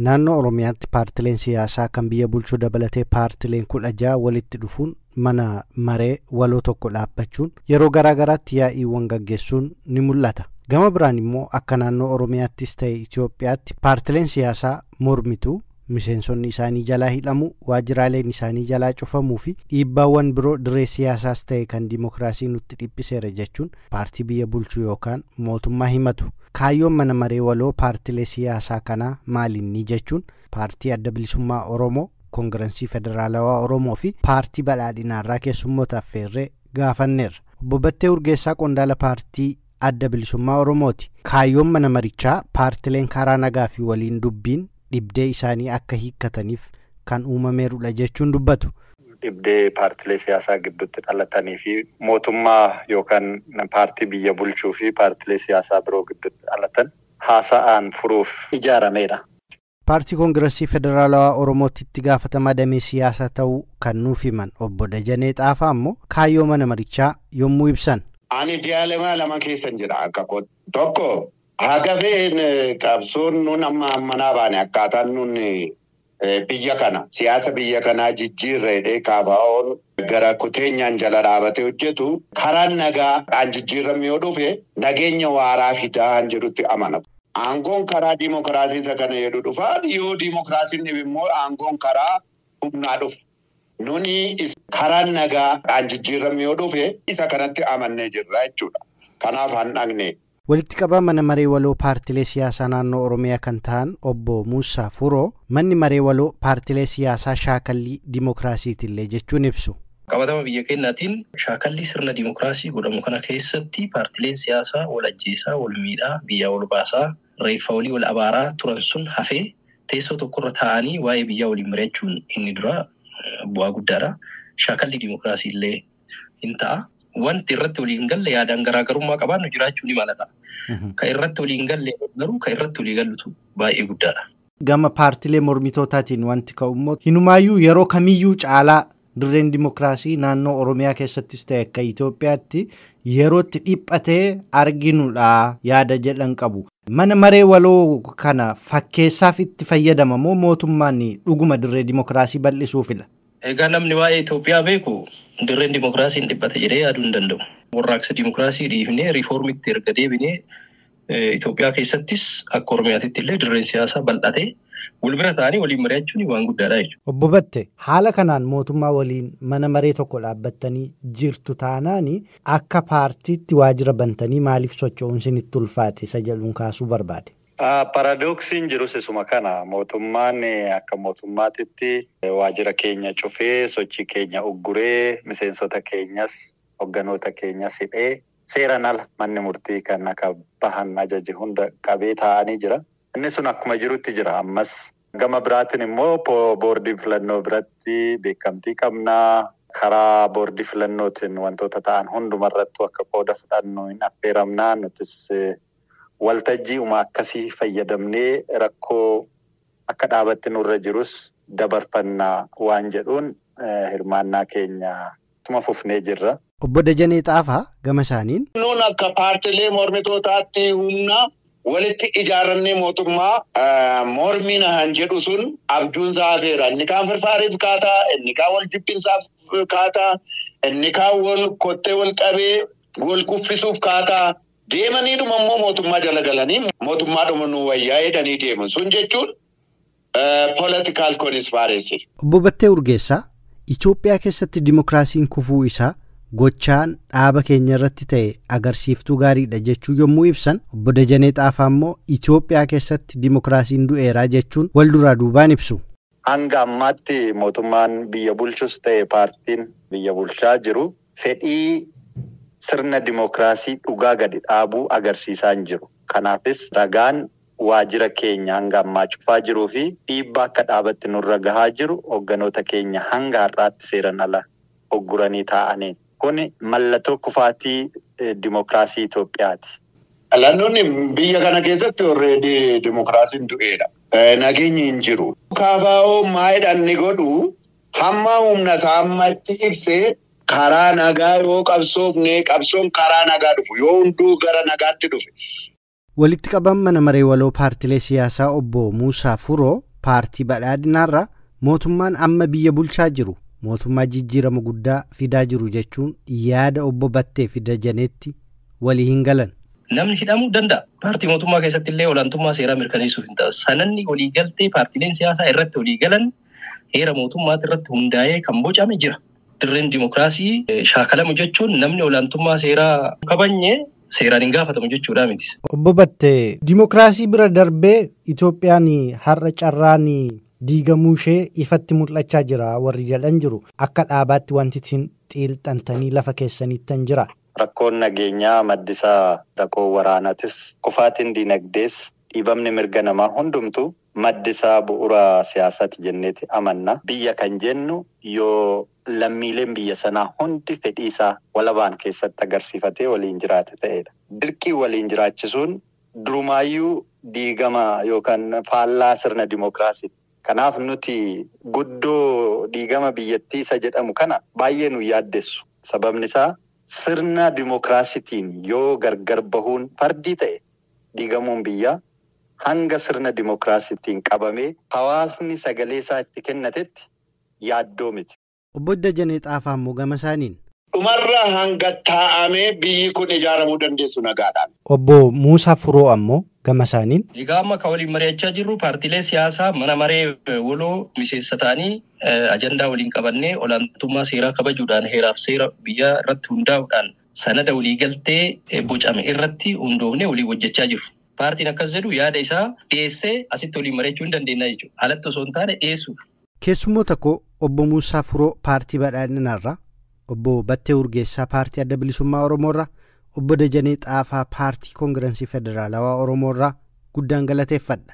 Naannoo Oromiyaatti paartileen siyaasaa kan biyya bulchuu dabalatee paartileen 16 walitti dhufuun mana maree waloo tokko dhaabbachuun yeroo garaa garaatti yaa'iiwwan gaggeessuun ni mul'ata. Gama biraan immoo akka naannoo Oromiyaattis ta'e Itoophiyaatti paartileen siyaasaa mormituu miseensonni isaanii jalaa hidhamuu, waajjiraaleen isaanii jalaa cufamuu fi dhiibbaawwan biroo dirree siyaasaas ta'e kan dimookiraasii nutti dhiphiseera jechuun paartii biyya bulchuu yookaan mootummaa himatu. Kaayyoon mana maree waloo paartilee siyaasaa kanaa maalinni jechuun paartii Adda Bilisummaa Oromoo, Koongirensii Federaalawaa Oromoo fi paartii Badhaadhinaarraa keessummoota affeerree gaafanneerra. Obbo Battee Urgeessaa qondaala paartii Adda Bilisummaa Oromooti. Kaayyoon mana marichaa paartileen karaa nagaa fi waliin dubbiin dhibdee isaanii akka hiikkataniif kan uumameerudha jechuun dubbatu. Dhibdee paartilee siyaasaa gidduutti dhalatanii fi mootummaa yookaan paartii biyya bulchuu fi paartilee siyaasaa biroo gidduutti dhalatan haasa'aan furuuf ijaarameedha. Paartii Koongirensii Federaalawaa Oromootti itti gaafatamaa damee siyaasaa ta'uu kan nuuf himan obbo Dajanee Xaafaa immoo kaayyoo mana marichaa yommuu ibsan. Ani diyaalemaa lama keessan jira akka tokko haga fe'een qabsoon nuun amma manaa baane akkaataan nuun biyya kana siyaasa biyya kanaa jijjiirreedhee KFO'n gara kuteenyaan jala dhaabatee hojjetu karaan nagaadhaan jijjiirame yoo dhufe nageenya waaraa fidaa han jedhutti amana. Aangoon karaa diimokiraasii isa kana jedhu dhufaa yoo diimokiraasiin dhibe immoo aangoon karaa humnaa dhufa. Nuni karaan nagaadhaan jijjiirame yoo dhufe isa kanatti amannee jirra jechuudha. Kanaaf han dhaqne. Walitti qabaa mana maree waloo paartilee siyaasaa naannoo Oromiyaa kan ta'an obbo Muusaa Furoo manni maree waloo paartilee siyaasaa shaakallii dimookiraasiitillee jechuun ibsu. Qabatama biyya keenyaatiin shaakallii sirna dimookiraasii godhamu kana keessatti paartileen siyaasaa wal ajjeesaa, wal miidhaa, biyyaa wal baasaa, reeffa walii wal abaaraa turan sun hafee teessoo tokkorra taa'anii waa'ee biyyaa waliin mari'achuun inni dura bu'aa guddaadha. Shaakalli dimookiraasii illee hin ta'a. Wanti irratti waliin galle yaadaan garaagarummaa qabaannu jiraachuu ni malata. Kan irratti waliin galle garuu kan irratti walii gallutu baay'ee guddaadha. Gama paartilee mormitootaatiin wanti ka'u immoo hinumaayyuu yeroo kamiyyuu caalaa dirreen dimookiraasii naannoo Oromiyaa keessattis ta'e akka Itoophiyaatti yerootti dhiphatee arginudha yaada jedhan qabu. Mana maree waloo kana fakkeessaaf itti fayyadama moo mootummaan dhuguma dirree dimookiraasii bal'isuufidha? Egaa namni waa'ee Itoophiyaa beeku dirreen dimookiraasii hin dhiphate jedhee yaaduu hin danda'u. Warraaqsa dimookiraasii dhiifnee riiformitti erga deebinee Itoophiyaa keessattis akka Oromiyaatti illee dirreen siyaasaa bal'atee wal bira ta'anii waliin mari'achuun waan guddaadha jechuudha. Obbo Battee haala kanaan mootummaa waliin mana maree tokko dhaabbattanii jirtu taanaani akka paartiitti waajjira bantanii maaliif socho'uun isinitti ulfaate isa jedhuun kaasuu barbaade. Paradooksiin jirus isuma kana mootummaan akka mootummaatitti waajjira keenya cufee sochii keenya ugguree miseensota keenyas hogganoota keenyas hidhee seeraan ala manni murtii kan akka bahan ajaje hunda qabee taa'anii jira. Inni sun akkuma jirutti jira. Ammas gama biraatiin immoo boordii filannoo biratti beekamtii qabnaa. Karaa boordii filannootiin wantoota ta'an hundumarrattuu akka qooda fudhannu hin affeeramnaa. Nutis waltajjii uma akkasii fayyadamnee rakkoo akka dhaabatti nurra jirus dabarfannaa waan jedhuun hirmaannaa keenya tuma fufnee jirra. Obbo Dajanee Xaafaa gama isaaniin. Nuun akka paartilee mormitootaatti humna walitti ijaarrannee mootummaa mormina han jedhu sun abjuunsaa hafeera. Inni kaan firfaariif kaataa, inni kaan wal jibbinsaaf kaataa, inni kaan wal kottee wal qabee wal kuffisuuf kaataa. Deemaniidhuma immoo mootummaa jala galanii mootummaadhuma nu wayyaa jedhanii deeman sun jechuun political conspiracy. Obbo Battee Urgeessaa Itoophiyaa keessatti dimookiraasiin kufuu isaa gochaan dhaaba keenya irratti ta'e agarsiiftuu gaariidha jechuu yommuu ibsan obbo Dajanee Xaafaa immoo Itoophiyaa keessatti dimookiraasiin du'eeraa jechuun wal duraa duubaan ibsu. Hanga ammaatti mootummaan biyya bulchus ta'e paartiin biyya bulchaa jiru fedhii sirna dimookiraasii dhugaa gadi dhaabuu agarsiisaa hin jiru. Kanaafis ragaan waajjira keenya hanga ammaa cufaa jiruu fi dhiibbaa akka dhaabatti nurra gahaa jiru hogganoota keenya hanga har'aatti seeraan ala hogguranii taa'aniin. Kuni mallattoo kufaatii dimookiraasii Itoophiyaati. Lannoonni biyya kana keessatti already dimookiraasiin du'eedha. Nageenyi hin jiru. KFO maayidhaan ni godhu hamma humna isaa ammatti ibsee karaa nagaa yoo qabsoofne qabsoon karaa nagaa dhufu yoo hunduu gara nagaatti dhufe. Walitti qaban mana maree waloo paartilee siyaasaa obbo Muusaa Furoo paartii badhaadhinaarraa mootummaan amma biyya bulchaa jiru mootummaa jijjiirama guddaa fidaa jiru jechuun yaada obbo Battee fi Dajaneetti walii hin galan. Namni hidhamuu danda'a. Paartii mootummaa keessatti illee olaantummaa seeraa mirkaneessuuf hin ta'u. Sananni waliigaltee paartileen siyaasaa irratti waliigalan heera mootummaati irratti hundaa'ee kan bocame jira. Dirreen dimookiraasii shaakalamu jechuun namni olaantummaa seeraa kabajne seeraan hin gaafatamu jechuudha miti. Obbo Battee, dimookiraasii bira darbee Itoophiyaan har'a carraan diigamuu ishee ifatti mul'achaa jira warri jedhan jiru. Akka dhaabaatti wanti isin xiinxaltanii lafa keessanittan jira. Rakkoon nageenyaa maddisaa rakkoo waraanaatis kufaatiin diinagdees dhiibamni mirga namaa hundumtu maddisaa bu'uura siyaasaati jenneeti amanna. Biyya kan jennu yoo lammiileen biyya sanaa hundi fedhii isaa walabaan keessatti agarsiifatee waliin jiraate ta'edha. Dirqii waliin jiraachisuun durumaayyuu diigama yookaan faallaa sirna dimookiraasiiti. Kanaaf nuti guddoo diigama biyyattii isa jedhamu kana baay'ee nu yaaddessu. Sababni isaa sirna dimookiraasiitiin yoo gargar bahuun fardii ta'e diigamuun biyyaa hanga sirna dimookiraasiitiin qabamee hawaasni sagalee isaa itti kennatetti yaaddoo miti. Obbo Dajanee Xaafaa immoo gama isaaniin. Dhumarra hanga taa'amee biyyi kun ijaaramuu dandeessu nagaadhaan. Obbo Muusaa Furoo ammoo gama isaaniin. Egaa amma kan waliin mari'achaa jirru paartiilee siyaasaa mana maree waloo miseensa ta'anii ajandaa waliin qabannee olaantummaa seeraa kabajuudhaan heeraaf seera biyyaa irratti hundaa'uudhaan sanada waliigaltee bocame irratti hundoofnee waliin hojjechaa jiru. Paartiin akkas jedhu yaada isaa dhiyeessee asitti waliin mari'achuu hin dandeenya jechuudha. Alatti osoo hin taane dhiyeessuudha. Keessummoota koo obbo Muusaa Furoo paartii badhaadhinaarraa, obbo Battee Urgeessaa paartii Adda Bilisummaa Oromoorraa, obbo Dajanee Xaafaa paartii Koongirensii Federaalawaa Oromoorraa guddaan galateeffadha.